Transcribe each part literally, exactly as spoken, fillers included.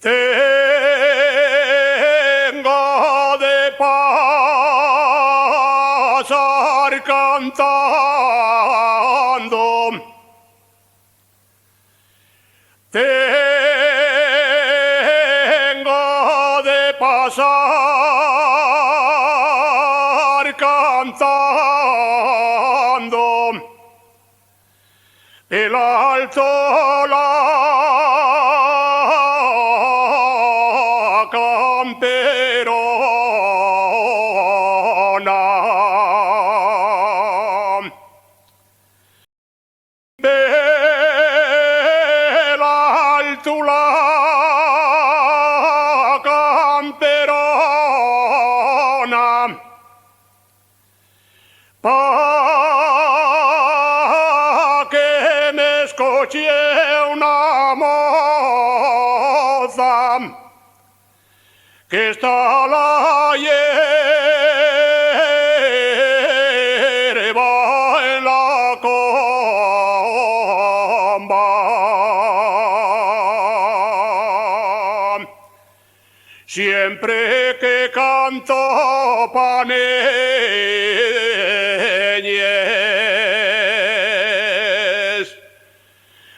Tengo de pasar cantando. Tengo de pasar cantando. El alto la camperona. Del alto la camperona. Pa que m'escoche una moza que está la yerba en la comba. Siempre que canto paneñes,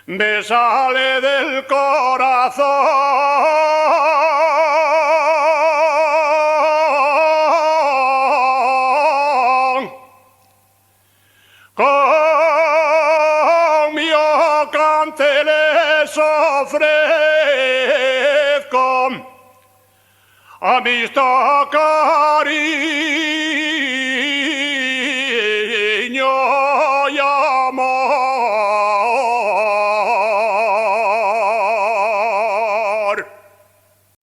me sale del corazón. Con mi cante les ofrezco amistá, cariño.